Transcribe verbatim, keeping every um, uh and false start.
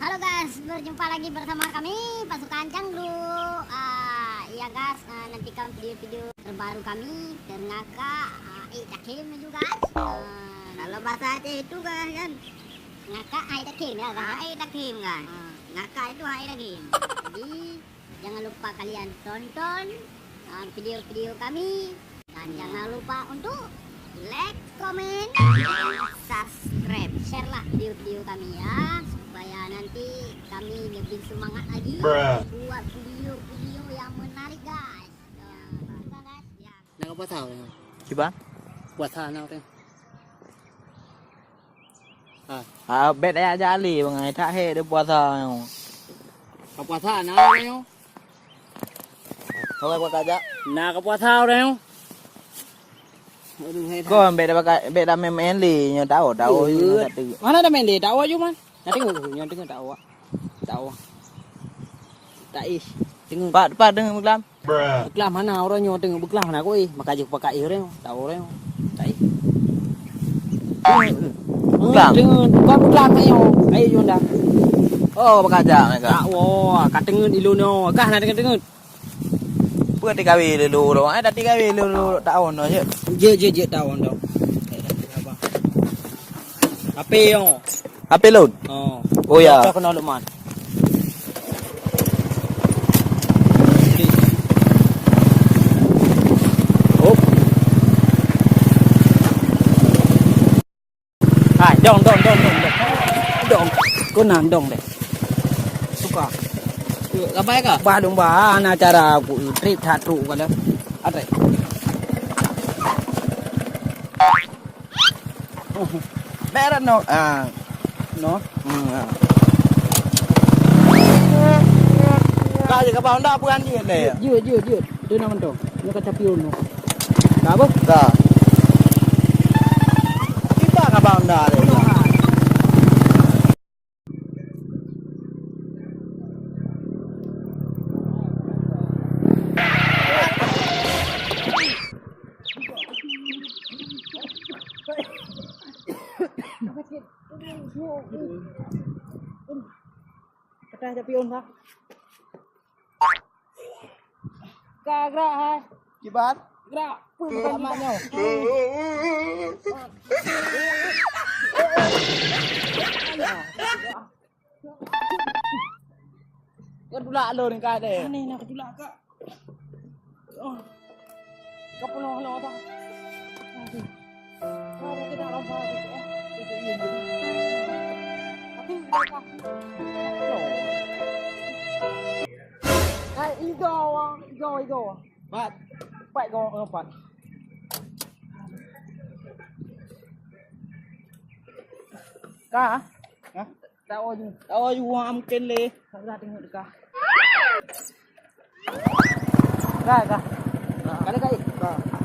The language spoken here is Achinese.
Halo guys, berjumpa lagi bersama kami pasukan Canggu. Ah, ya guys, ah, nantikan video-video terbaru kami. Teungaka, ah, eh, takhém laju guys. Ah, kalau bahasa Aceh itu guys kan. Ngaka ai takhém ya guys. Ai takhém guys. Ah. Ngaka itu ai takhém. Jadi jangan lupa kalian tonton, ah, video-video kami. Dan jangan lupa untuk like, komen, dan subscribe. Share lah video-video kami ya, supaya nanti kami lebih semangat lagi buat video-video yang menarik guys. Ya, bukan guys? Ya. Nak puasa orang? Cuba. Puasa nak orang? Ha. Ah, bèk tajak-jak lé bangai, that hék teupuasa nyoe. Ka puasa na nyoe. Awai buat kajak. Na ka puasa udah nyoe. Aduh, hai. Kon bèk dah pakai, bèk dah main-main lé nyoe, tahu, tahu. Eh, nyoe tak tu. Mana dah main lé? Tahu aju man. Nyan teungeut, nyan teungeut tahu. Tahu. Tak ih. Teungeut. Pat, pat teungeut meukelam. Beuklam hana uroe nyoe teungoh beuklam hana kui, maka jeuet pakai uroe nyoe, tahu uroe nyoe. Tai. Beuklam. Teungoh, bukan beuklam kayu, kayu junda. Oh, beukajak mereka. Tak wo, ka teungoh ilu nyoe, kah na teungoh-teungoh. Peue tikawi lulu tu, eh, tadi kawi lulu tak on tu je. Je, je, je, tak on tu. Api yo. Api lôn? Oh. Oh, ya. Cok kena Lukman. Oh. Hai, dong, dong, dong, dong, dong. Dong. Kena dong deh. Suka. Yuk, gabai ka? Bah dong bah, ana cara aku trip that tu kala. Atai. Berat no. Ah. No. Hmm, ah. Ka je ka ba Honda apa kan dia deh. Jut, jut, jut. Dia nak mentong. Dia kata pion tu. Ka apa? Ka. Tiba ka ba Honda dia. Patah tapi on ka. Ka gerak hai. Kiban. Gerak. Pun bukan mak nyoe. Kau tulak lo ni kau deh. Aneh nak tulak kak. Oh. Ka pulang lah dah. Aduh. Ka dah tidak lompat lagi, eh. Tapi mereka. Hai, igo, igo, igo. Pat. Pat, igo, igo, pat. Ka? Hah? Tahu aja. Tahu aja uang mungkin le. Salah tengok dekat. Ka, ka. Ka. Ka, ka. Ka.